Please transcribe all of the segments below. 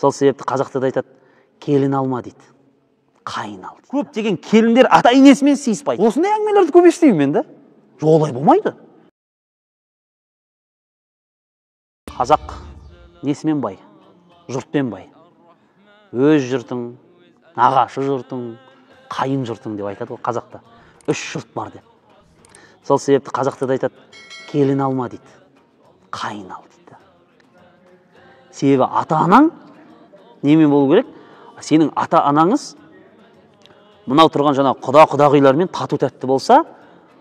Сол себепті қазақта да айтады, келін алма дейді, қайын ал дейді. Көптеген келіндер ата енесімен сыйыспайды. Осындай әңгімелерді көп естимін мен да. Жоқ, олай болмайды. Қазақ несімен бай? Жұртпен бай. Өз жұртың, нағашы жұртың, қайын жұртың деп айтады ғой қазақта. Үш жұрт бар деп. Сол себепті қазақта да айтады, келін алма дейді, қайын ал дейді. Себебі ата-анаң немен болу керек? Сенің ата-анаңыз мынау тұрған жаңағы құда-құдағилармен тату тәтті болса,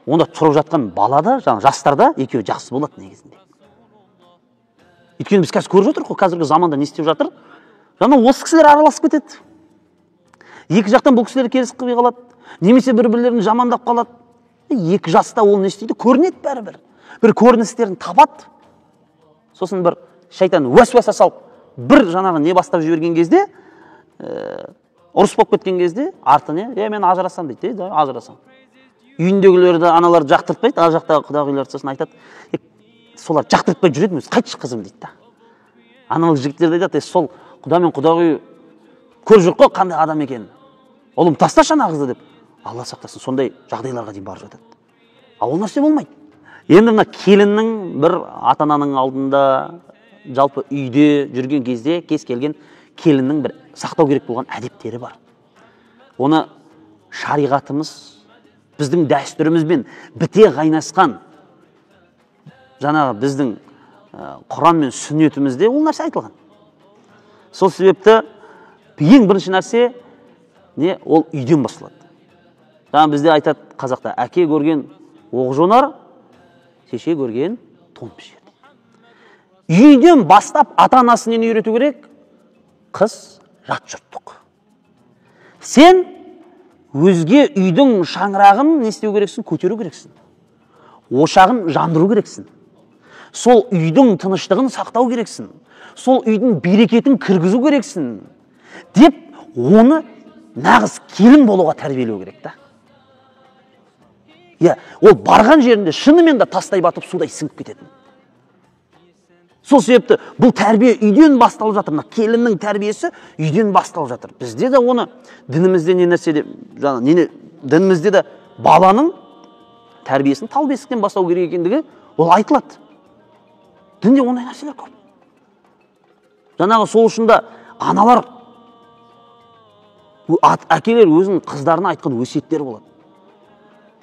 онда тұрып жатқан бала да, жаңағы жастар да екеуі жақсы болады негізінде. Өйткені біз қазір көріп жатырмыз ғой, қазіргі заманда не істеп жатыр? Жаңа осы кісілер араласып кетеді. Екі жақтан бұл кісілер келісіп қалады, немесе бір-бірлерін жамандап қалады. Екі жаста ол не істейді? Көрінеді бәрібір. Бір көріністерін табады. Сосын бір шайтан уәсуәсә салып, бір жаңағы не бастап жіберген кезде, ұрыс болып кеткен кезде, арты не? Мен ажырасам дейді, ажырасам. Үйіндегілерді, аналарды жақтыртпайды, ар жақтағы құдағилар сосын айтады, солар жақтыртпай жүреді, өзі қайтшы қызым дейді да. Анау жігіттер де айтады, сол құда мен құдағи көріп жүр ғой қандай адам екенін. Ұлым тасташы ана қызды деп. Алла сақтасын, сондай жағдайларға дейін барып жатады. Ал ол нәрсе болмайды. Енді мына келіннің бір ата-ананың алдында, жалпы үйде жүрген кезде кез келген келіннің бір сақтау керек болған әдептері бар. Оны шариғатымыз, біздің дәстүрімізбен біте қайнасқан жаңағы біздің Құран мен сүннетімізде ол нәрсе айтылған. Сол себепті ең бірінші нәрсе не, ол үйден басталады. Жаңа бізде айтады қазақта, әке көрген оқ жонар, шеше көрген тон пішер. Үйден бастап ата-анасы нені үйрету керек? Қыз жат жұрттық. Сен өзге үйдің шаңырағын не істеу керексің? Көтеру керексің. Ошағын жандыру керексің. Сол үйдің тыныштығын сақтау керексің. Сол үйдің берекетін кіргізу керексің деп оны нағыз келін болуға тәрбиелеу керек та. Иә, ол барған жерінде шынымен де тастай батып судай сіңіп кететін. Сол себепті бұл тәрбие үйден басталып жатыр. Мына келіннің тәрбиесі үйден басталып жатыр. Бізде де оны дінімізде не нәрсе де, жаңа не дінімізде де баланың тәрбиесін тал бесіктен бастау керек екендігі ол айтылады. Дінде ондай нәрселер көп. Жаңағы сол үшін де аналар, әкелер өзінің қыздарына айтқан өсиеттері болады.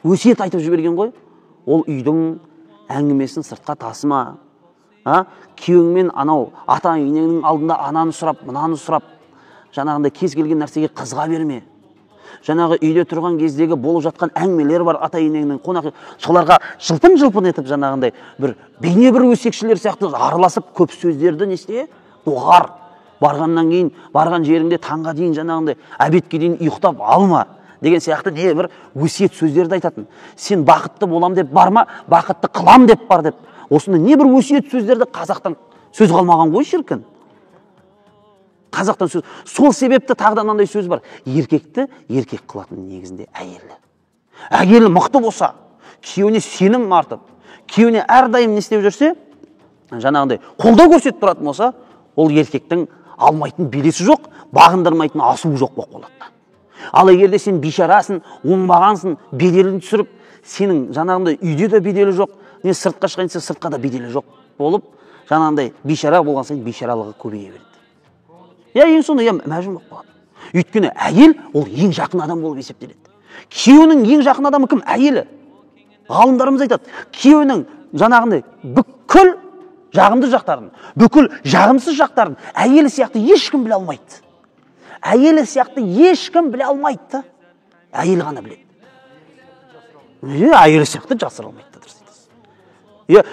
Өсиет айтып жіберген ғой, ол үйдің әңгімесін сыртқа тасыма. Күйеуіңмен анау ата енеңнің алдында ананы сұрап, мынаны сұрап, жаңағындай кез келген нәрсеге қызыға берме. Жаңағы үйде тұрған кездегі болып жатқан әңгімелер бар ата енеңнің қонақ, соларға жылпын-жылпын етіп жаңағындай бір бейне бір өсекшілер сияқты араласып көп сөздерді не істе, доғар. Барғаннан кейін, барған жеріңде таңға дейін жаңағындай обедке дейін ұйықтап алма деген сияқты не бір өсиет сөздерді айтатын. Сен бақытты болам деп барма, бақытты қылам деп бар деп. Осында не бір өсиет сөздерді қазақтан сөз қалмаған ғой шіркін. Қазақтан сөз. Сол себепті тағы да мынандай сөз бар. Еркекті еркек қылатын негізінде әйелі. Әйелі мықты болса, күйеуіне сенім артып, күйеуіне әрдайым не істеп жүрсе, жаңағындай қолдау көрсетіп тұратын болса, ол еркектің алмайтын белесі жоқ, бағындырмайтын асуы жоқ болып қалады. Ал егер де сен бейшарасың, оңбағансың, беделін түсіріп, сенің жаңағындай үйде де беделі жоқ, не сыртқа шығайын десе сыртқа да беделі жоқ болып, жаңағындай бейшара болған сайын бейшаралығы көбейе береді. Я ең соңында я мәжнүн болып қалады. Өйткені әйел ол ең жақын адам болып есептеледі. Күйеуінің ең жақын адамы кім? Әйелі. Ғалымдарымыз айтады, күйеуінің жаңағындай бүкіл жағымды жақтарын, бүкіл жағымсыз жақтарын әйелі сияқты ешкім біле алмайды. Әйелі сияқты ешкім біле алмайды. Әйелі ғана біледі. Әйелі сияқты жасыра алмайды.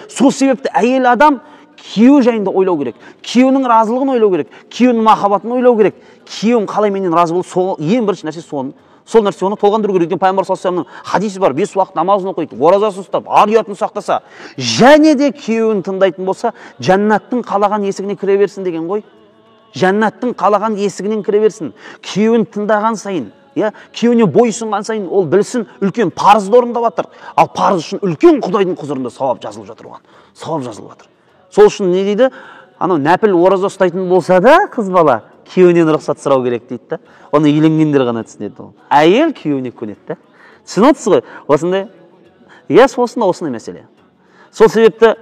Сол себепті әйел адам күйеуі жайында ойлау керек. Күйеуінің разылығын ойлау керек. Күйеуінің махаббатын ойлау керек. Күйеуім қалай менен разы болды, сол ең бірінші нәрсе соны. Сол нәрсе оны толғандыру керек. Өйткені пайғамбар саллаллаху алейхи вассаламның хадисі бар, 5 уақыт намазын оқиды, оразасын ұстап, ар ұятын сақтаса, және де күйеуін тыңдайтын болса, жәннаттың қалаған есігіне кіре берсін деген ғой. Жәннаттың қалаған есігінен кіре берсін. Күйеуін тыңдаған сайын, күйеуіне бойсұнған сайын ол білсін, үлкен парызды орындап жатыр. Ал парыз үшін үлкен Құдайдың құзырында сауап жазылып жатыр оған. Сауап жазылып жатыр. Сол үшін не дейді? Анау нәпіл ораза ұстайтын болса да қыз бала Күйеуінен рұқсат сұрау керек дейді да. Оны үйленгендер ғана түсінеді ол. Әйел күйеуіне көнеді да. Түсініп отырсыз ғой? Осындай. Иә, осындай мәселе. Сол себепті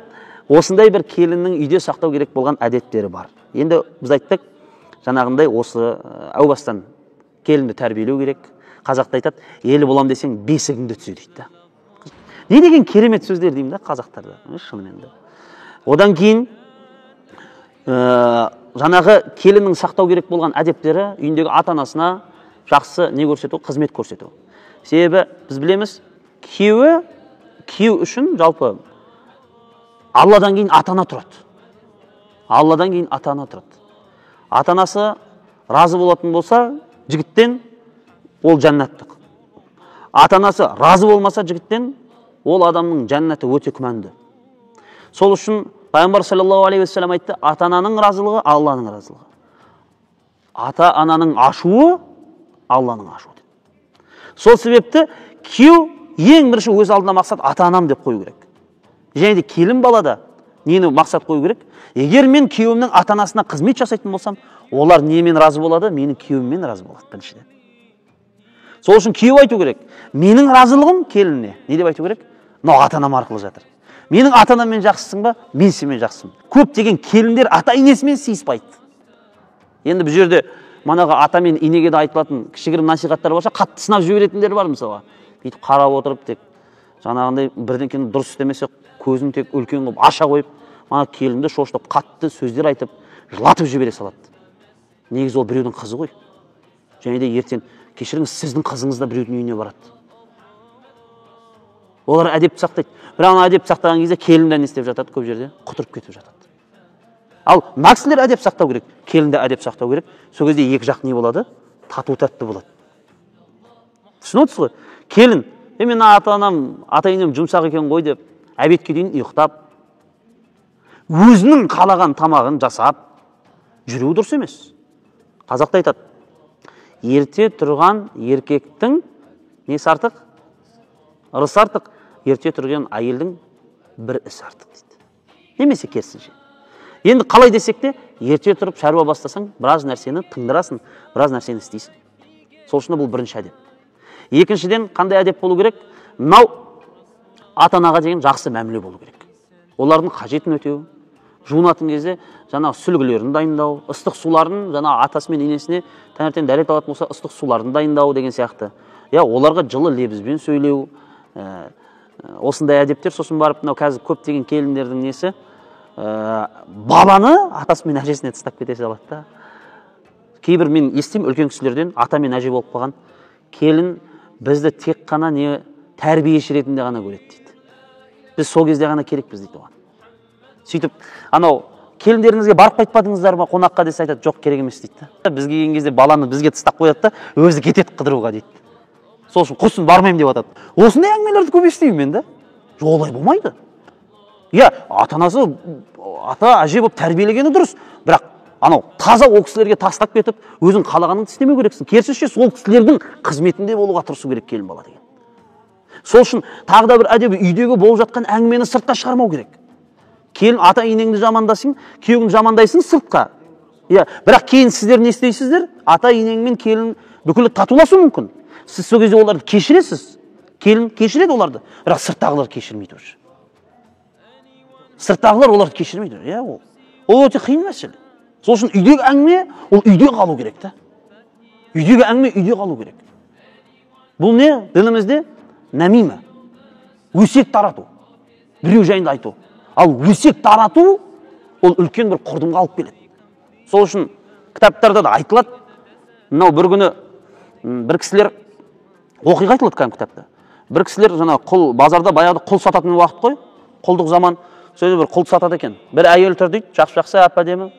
осындай бір келіннің үйде сақтау керек болған әдеттері бар. Енді біз айттық, жаңағындай осы әу бастан келінді тәрбиелеу керек. Қазақта айтады, елі болам десең бесігіңді түзе дейді да. Не деген керемет сөздер деймін да қазақтарда, шынымен де. Одан кейін жаңағы келіннің сақтау керек болған әдептері үйіндегі ата-анасына жақсы не көрсету, қызмет көрсету. Себебі біз білеміз, күйеу үшін жалпы Алладан кейін ата-ана тұрады. Алладан кейін ата-ана тұрады. Ата-анасы разы болатын болса, жігіттен ол жәннаттық. Ата-анасы разы болмаса жігіттен, ол адамның жәннаты өте күмәнді. Сол үшін Пайғамбар саллаллаху алейхи уассалам айтты, ата-ананың разылығы Алланың разылығы. Ата-ананың ашуы Алланың ашуы. Сол себепті күйеу ең бірінші өз алдына мақсат ата-анам деп қою керек. Және де келін балада нені мақсат қою керек? Егер мен күйеуімнің ата-анасына қызмет жасайтын болсам, олар немен разы болады? Менің күйеуіммен разы болады біріншіден. Сол үшін күйеу айту керек. Менің разылығым келініне. Не деп айту керек? Мынау ата-анам арқылы жатыр. Менің ата-анаммен жақсысың ба? Мен сенімен жақсымын. Көптеген келіндер ата-енесімен сыйыспайды. Енді бұл жерде манағы ата мен енеге де айтылатын кішігірім насихаттар болса, қатты сынап жіберетіндер бар мысалға. Бүйтіп қарап отырып тек жаңағындай бірдеңкені дұрыс істемесе, көзін тек үлкен қылып аша қойып, мана келінді шошытып қатты сөздер айтып, жылатып жібере салады. Негізі ол біреудің қызы ғой. Және де ертең кешіріңіз, сіздің қызыңыз да біреудің үйіне барады. Олар әдеп сақтайды. Бірақ ана әдеп сақтаған кезде келін де не істеп жатады көп жерде? Құтырып кетіп жатады. Ал мына кісілер әдеп сақтау керек, келін де әдеп сақтау керек. Сол кезде екі жақ не болады? Тату тәтті болады. Түсініп отырсыз ғой? Келін, мен ата-анам, ата-енем жұмсақ екен ғой деп обедке дейін ұйықтап, өзінің қалаған тамағын жасап жүру дұрыс емес. Қазақта айтады, ерте тұрған еркектің несі артық? Ырысы артық. Ерте тұрған әйелдің бір ісі артық дейді. Немесе керісінше. Енді қалай десек те, ерте тұрып шаруа бастасаң, біраз нәрсені тындырасың, біраз нәрсені істейсің. Сол үшін бұл бірінші әдеп. Екіншіден, қандай әдеп болу керек? Мынау ата-анаға деген жақсы мәміле болу керек. Олардың қажетін өтеу, жуынатын кезде жаңағы сүлгілерін дайындау, ыстық суларын жаңа атасы мен енесіне таңертең дәрет алатын болса, ыстық суларын дайындау деген сияқты. Я оларға жылы лебізбен сөйлеу, осындай әдептер. Сосын барып мынау қазір көптеген келіндердің несі, баланы атасы мен әжесіне тастап кете салады да. Кейбір мен естимін үлкен кісілерден, ата мен әже болып қалған келін бізді тек қана не тәрбиеші ретінде ғана көреді дейді. Біз сол кезде ғана керекпіз дейді оған. Сөйтіп анау келіндеріңізге барып қайтпадыңыздар ма қонаққа десе айтады, жоқ керек емес дейді да. Біз келген кезде баланы бізге тастап қояды да, өзі кетеді қыдыруға дейді. Сол үшін құрсын бармаймын деп атады. Осындай әңгімелерді көп естимін мен да. Жоқ, олай болмайды. Иә, ата-анасы, ата әже болып тәрбиелегені дұрыс, бірақ анау таза ол кісілерге тастап кетіп, өзің қалағаныңды істемеу керексің. Керісінше сол кісілердің қызметінде болуға тырысу керек келін бала деген. Сол үшін тағы да бір әдебі, үйдегі болып жатқан әңгімені сыртқа шығармау керек. Келін ата енеңді жамандасың, күйеуіңді жамандайсың сыртқа. Иә, бірақ кейін сіздер не істейсіздер? Ата енең мен келін бүкілі татуласуы мүмкін. Сіз сол кезде оларды кешіресіз. Келін кешіреді оларды, бірақ сырттағылар кешірмейді уже. Сырттағылар оларды кешірмейді. Иә, ол өте қиын мәселе. Сол үшін үйдегі әңгіме ол үйде қалу керек та. Үйдегі әңгіме үйде қалу керек. Бұл не? Дінімізде нәмима. Өсек тарату. Біреу жайында айту. Ал өсек тарату ол үлкен бір құрдымға алып келеді. Сол үшін кітаптарда да айтылады. Мынау бір күні бір кісілер оқиға айтылады кәдімгі кітапта. Бір кісілер жаңа құл базарда баяғыда құл сататын уақыт қой, құлдық заман. Сол жерде бір құл сатады екен. Бір әйел тұр дейді, жақсы-жақсы әп-әдемі.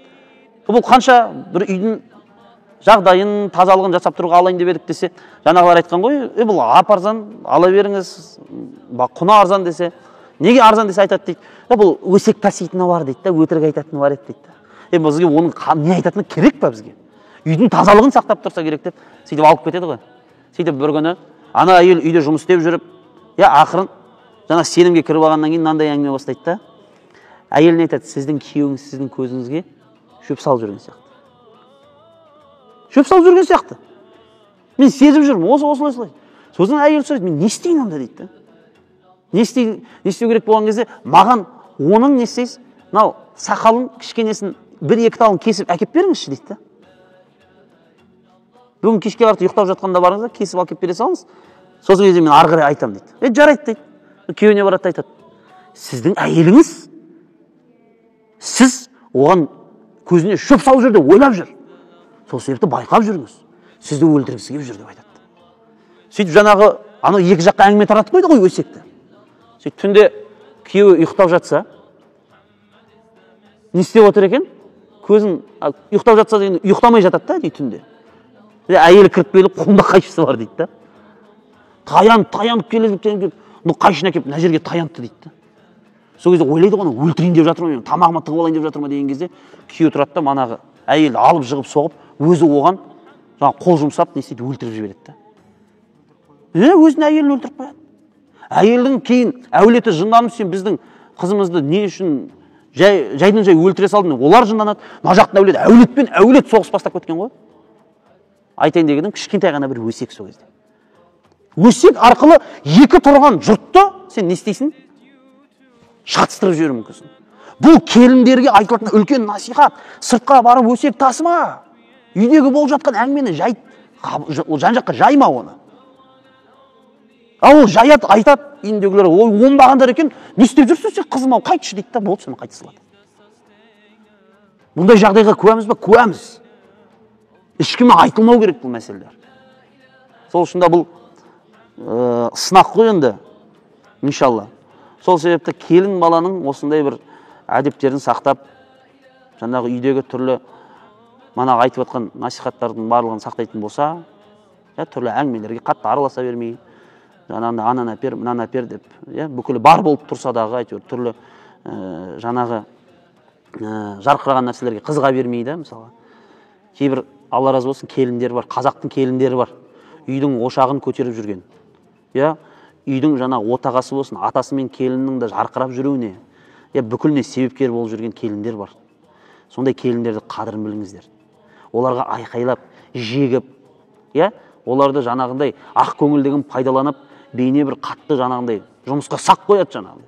Бұл қанша бір үйдің жағдайын, тазалығын жасап тұруға алайын деп едік десе, жаңағылар айтқан ғой, бұл ап арзан, ала беріңіз, құны арзан десе, неге арзан десе айтады дейді. Бұл өсек таситыны бар дейді да, өтірік айтатыны бар еді дейді. Бізге оның не айтатыны керек па бізге? Үйдің тазалығын сақтап тұрса керек деп, сөйтіп алып кетеді ғой. Сөйтіп бір күні ана әйел үйде жұмыс істеп жүріп, я ақырын жаңа сенімге кіріп алғаннан кейін мынандай әңгіме бастайды да. Әйеліне айтады, сіздің күйеуіңіз сіздің көзіңізге шөп салып жүрген сияқты. Шөп салып жүрген сияқты. Мен сезіп жүрмін, осы осылай осылай. Сосын әйел сұрайды, мен не істейін онда дейді да. Не істеу керек болған кезде, маған оның не істейсіз, мынау сақалын кішкенесін бір-екі талын кесіп әкеп беріңізші дейді да. Бүгін кешке қарай ұйықтап жатқанда барыңыз да, кесіп әкеп бере салыңыз. Сосын кезде мен ары қарай айтамын дейді. Жарайды дейді. Күйеуіне барады да айтады. Сіздің әйеліңіз, сіз оған көзіне шөп салып жүр деп ойлап жүр. Сол себепті байқап жүріңіз. Сізді өлтіргісі келіп жүр деп айтады. Сөйтіп жаңағы анау екі жаққа әңгіме таратып қойды ғой өсекті. Сөйтіп түнде күйеуі ұйықтап жатса, не істеп отыр екен? Көзін ұйықтап жатса деген ұйықтамай жатады да дейді түнде. Әйелі кіріп келіп, қолында қайшысы бар дейді да. Таянып келіп, қайшыны әкеліп мына жерге таянтты дейді да. Сол кезде ойлайды ғой, өлтірейін деп жатыр ма, тамағыма тығып алайын деп жатыр ма деген кезде күйеуі тұрады да, манағы әйелді алып жығып соғып, өзі оған жаңағы қол жұмсап не істейді, өлтіріп жібереді да. Өзінің әйелін өлтіріп қояды. Әйелдің кейін әулеті жынданып, сен біздің қызымызды не үшін жайдан жай өлтіре салдың, олар жынданады. Мына жақтың әулеті әулетпен әулет соғыс бастап кеткен ғой. Айтайын дегенім, кішкентай ғана бір өсек сол кезде. Өсек арқылы екі тұрған жұртты сен не істейсің? Шатыстырып жіберуі мүмкінсің. Бұл келіндерге айтылатын үлкен насихат. Сыртқа барып өсек тасыма. Үйдегі болып жатқан әңгімені жан-жаққа жайма оны. Ал ол жаят, айтады, үйіндегілер, ой, оңбағандар екен, не істеп жүрсің сен, қызым ау, қайтшы дейді да, болды, сені қайта салады. Бұндай жағдайға куәміз ба? Куәміз. Ешкімге айтылмау керек бұл мәселелер. Сол үшін де бұл сынақ қой енді, иншалла. Сол себепті келін баланың осындай бір әдептерін сақтап, жаңағы үйдегі түрлі манағы айтып жатқан насихаттардың барлығын сақтайтын болса, түрлі әңгімелерге қатты араласа бермей, жаңағындай ананы әпер, мынаны әпер деп, бүкілі бар болып тұрса дағы, әйтеуір түрлі жаңағы жарқыраған нәрселерге қызыға бермей да, мысалға. Кейбір, Алла разы болсын, келіндер бар, қазақтың келіндері бар, үйдің ошағын көтеріп жүрген. Үйдің жаңағы отағасы болсын, атасы мен келіннің де жарқырап жүруіне, бүкіліне себепкер болып жүрген келіндер бар. Сондай келіндерді қадірін біліңіздер. Оларға айқайлап, жегіп, оларды жаңағындай ақ көңілдігін пайдаланып, бейне бір қатты жаңағындай жұмысқа сақ қояды жаңағындай.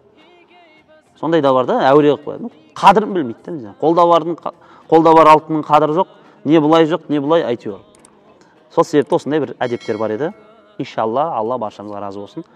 Сондай да бар да, әуре қылып қояды. Қадірін білмейді да. Қолда бар алтынның қадірі жоқ, не былай жоқ, не былай, әйтеуір. Сол себепті осындай бір әдептер бар еді. Иншалла, Алла баршамызға разы болсын.